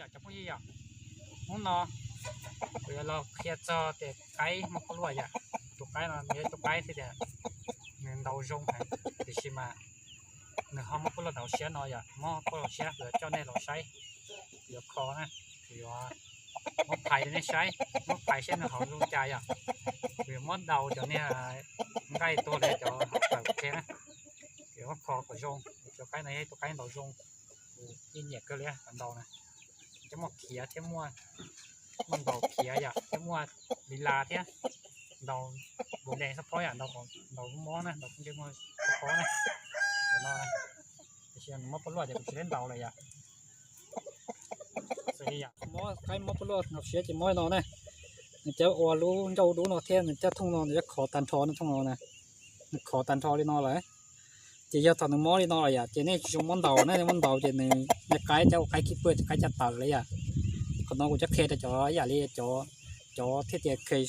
Cov phooj ywg yom, hnub no kuv yuav los qhia txog tias qaib muaj poj luaj yom. Tus qaib no yog tus qaib thiab tias nws ntaus zoo heev, tiam sis mas nws ho muaj poj luaj ntau siab no yom. Muaj poj luaj siab kuv yuav coj nej los saib, kuv yuav kho na, kuv yuav muab phais rau nej saib, muab phais saib nws hauv zoo cas yom. Kuv yuav muab daus cov niag nqaij tuag li cov hauv plawv qhia na, kuv yuav muab kho kom zoo. Tus qaib no yog tus qaib ntaus zoo, kuv ib nyiam kawg li cov ntaus na. Cov muaj khiav thiab, muaj ntaus khiav yom, thiab muaj li las thiab, ntaus npus nkees xab phob yom, ntaus mob na, ntaus ntsej muag xab phob na, cov no na. Tiam sis nws muaj poj luaj ces kuv tsis teb ntaus lawm yom. Xws li yom, muab qaib muab poj luaj no siab ces muab li no na, nws cov ua lub ncauj dub no thiab nws cov thooj no nws cov khov tag nrho no, thooj no na, nws khov tag nrho li no lawm. Ces yog thaum nws mob li no lawm yom, ces nej tsis zoo muab ntaus na, muab ntaus ces nws, nej qaib cov ua qaib khib pwj ces qaib caj tawm li yom. Qhov no kuv cov qhia rau cov ib yam li cov, cov thiaj tias kheev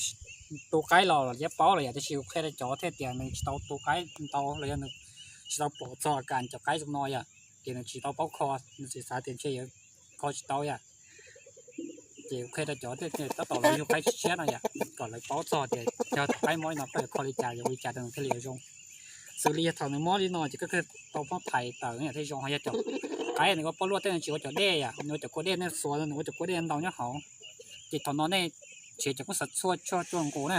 tu qaib los los yeej paub lawm yom, tiam sis kuv qhia rau cov thiaj tias nws tsis tau tu qaib ntau los yog nws tsis tau pom txog kas cov qaib zoo no yom, ces nws tsis tau paub kho, nws tsis xav tias ntshe yuav kho tsis tau yom. Ces kuv qhia rau cov thiaj tias tab tom los yug qaib tshiab no yom, kom lawv paub txog tias yog thaum qaib mob li no koj yuav kho li cas, yuav ua li cas rau nws thiaj li yuav zoo. Xws li yog thaum nws mob li no ces koj tau muab phais tawm thiaj zoo, ho yog cov qaib nws ua poj luaj tej nws tsis ua cov dej yom, nws ua cov kua dej nej xuas, nws ua cov kua dej ntau nyob hauv. Ces thaum no nej nrhiav cov koob xav tshuaj tshuaj nqus na,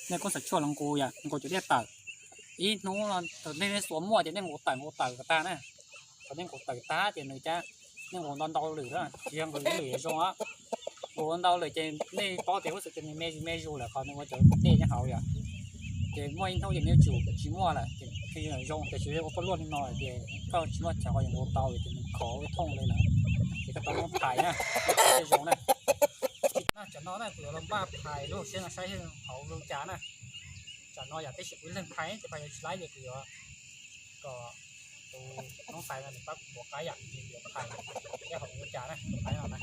nej koob xav tshuaj los nqus yom, nqus cov dej tawm. Ib hnub no thaum nej xuas muaj ces nej nqus tawm nqus tawm kom tag na. Thaum nej nqus tawm tag ces nws cab, nej nqus ntau ntau lwm na, tsis yog nqus ib lwm yuav zoo os. Nqus ntau lwm ces nej paub tias huab xwm ces nws me zus me zus lawm, qhov nws ua cov dej nyob hauv yom. Ces muaj ib hnub ces nws yuav tsum tsis muaj lawm ces thiaj zoo, tiam sis ua poj luaj li no ces koj tsis muaj chaw ho yuav nqus tau ces nws khov ua thooj li lawm. Ces koj tau muab phais na, thiaj zoo na. Tam no na kuv yuav los npaj phais lub hauv siab no saib hauv zoo cas na. Tam no yom, tab sis kuv ib leeg phais ces phais yuav tsis laib ces kuv yuav kom tus noob tais no nws pab kuv npuav qaib yom, ces kuv yuav phais saib hauv zoo cas na, tus qaib no na.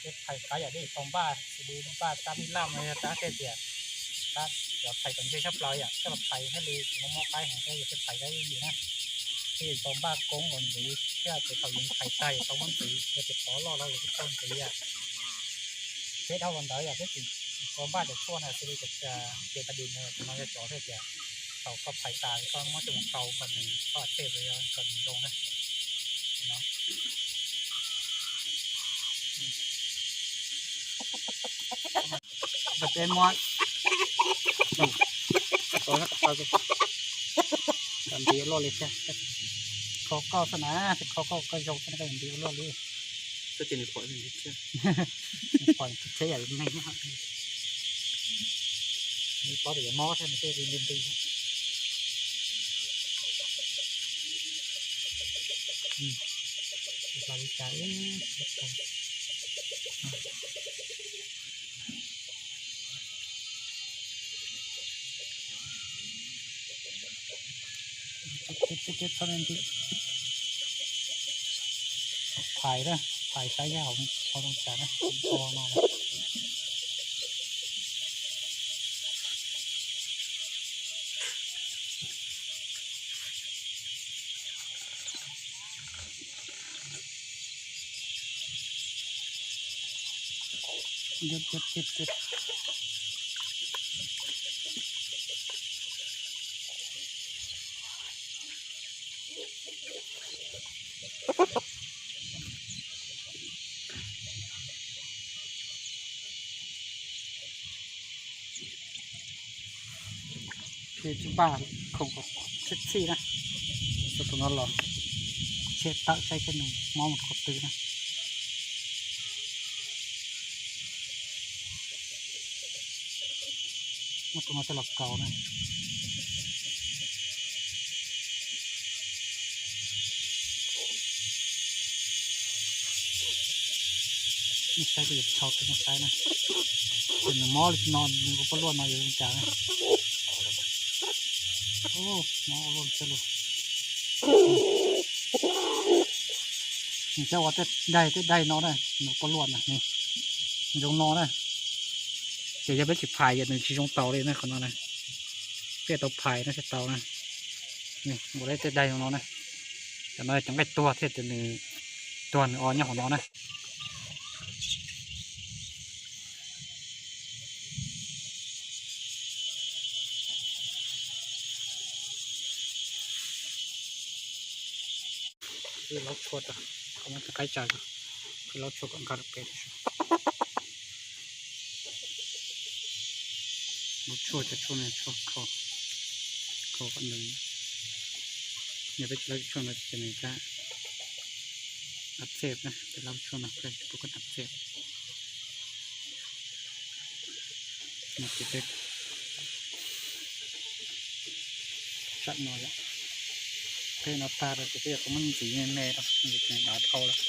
Ces phais qaib yom, dej tau npaj, xws li npaj rab nij laj no yog rab thiaj tias, rab cov phais kom ntse tshaj plaws yom, coj los phais thiaj li tsis muaj mob qaib heev, thiaj li thiaj phais tau ib yim na. Thiaj li tau npaj koob los ntxiv thiab, ces thaum yus phais tag yus tau muab ntxiv, yog tias qhov loj los yus kuj tau ntxiv yom. Peb dhau los ntawd yom, peb tsis tau npaj cov tshuaj na, xws li cov, ces ta dis no yog cov thiaj tias thaum koj phais tas koj muab coj mus rau kom nws txhob tsej, kom nws zoo na. Peb muab, nti ua luaj li thiab, kho koj xwb na, kho koj koj zoo xwb na, koj nti ua luaj li. Pom tsheb yam li neeg, nws paub tias yuav mob thiab nws thiaj li nti nti. Hla li cas ib. Phais na, phais saib yog hauv, hauv zoo cas na, hauv no na. Tsis npaj khoom kom txhij txhij na, txhij tus no los tshem tawm saib seb nws mob mus rau qhov twg na. Muab tus no coj los kaus na. Nej saib kuv yuav tshau rau nej saib na. Ces nws mob li no, nws ua poj luaj no yuav zoo cas na. Mob ua luaj li thiab lauj. Nws coj ua tej daim tej daim no na, nws ua poj luaj na, nws zoo no na. Ces yog peb tsis phais ces nws tsis zoo taus li na qhov no na. Peb tau phais no thiaj tau na. Nws ua li tej daig zoo no na. Cov no cov nqaij tuag thiab ces nws tuag nws o nyob hauv no na. Peb laub tshuaj rau, qhov no qaib tsa, peb laub tshuaj kom nkag rau pem. Laub tshuaj, cov tshuaj no tshuaj kho, kho kom nws, yog peb tsis laub tshuaj no ces nws rab ab txej na, peb laub tshuaj no peb tsis pub koj rab txej. No ces peb tsam no yom, peb no tag rau ces peb yuav tau muab ntxiv me me rau, dav dhau lawm.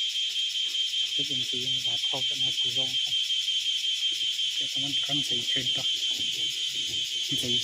Peb ces ntxiv dav dhau tsam no tsis zoo thiab, ces tau muab rab ntxiv tseg rau, ntxiv.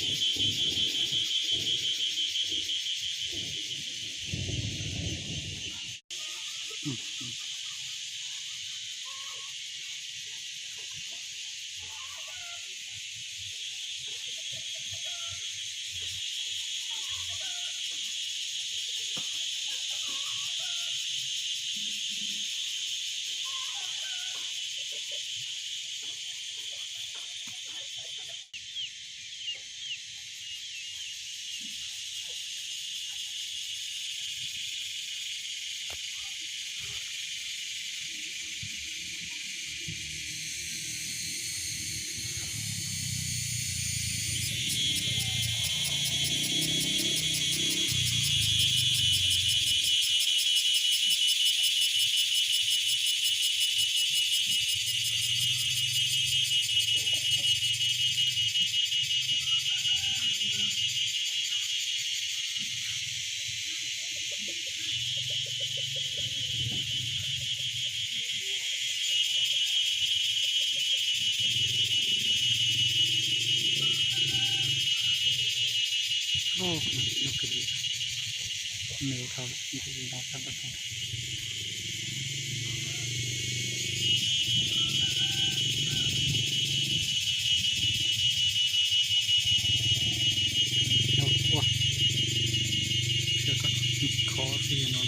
Khov xwb no.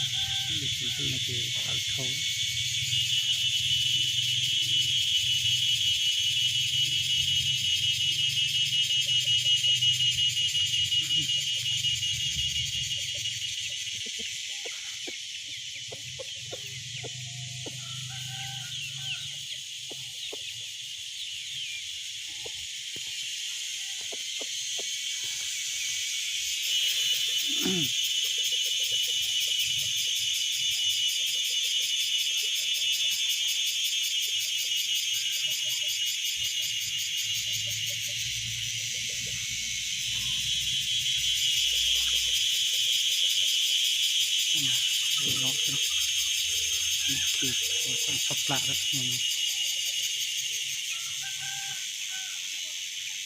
Ces tawm dhau. Txhob plam lawm.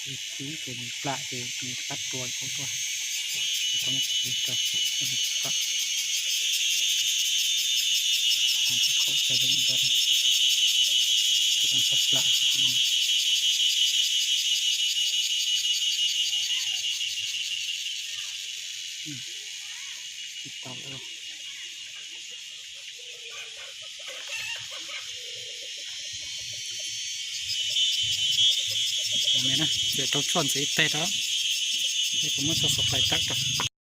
Khi ces nws plam ces nws qab tua tau tuaj. Tau khi rau, tsis plam. Nws tsis khaum cov zoo ntawd, tsis tau txhob plam. Tsis tau lawm. Tau me na, ces rau tshuaj ntxiv ib teg rau, ces kuv muab tso subscribe tawm rau.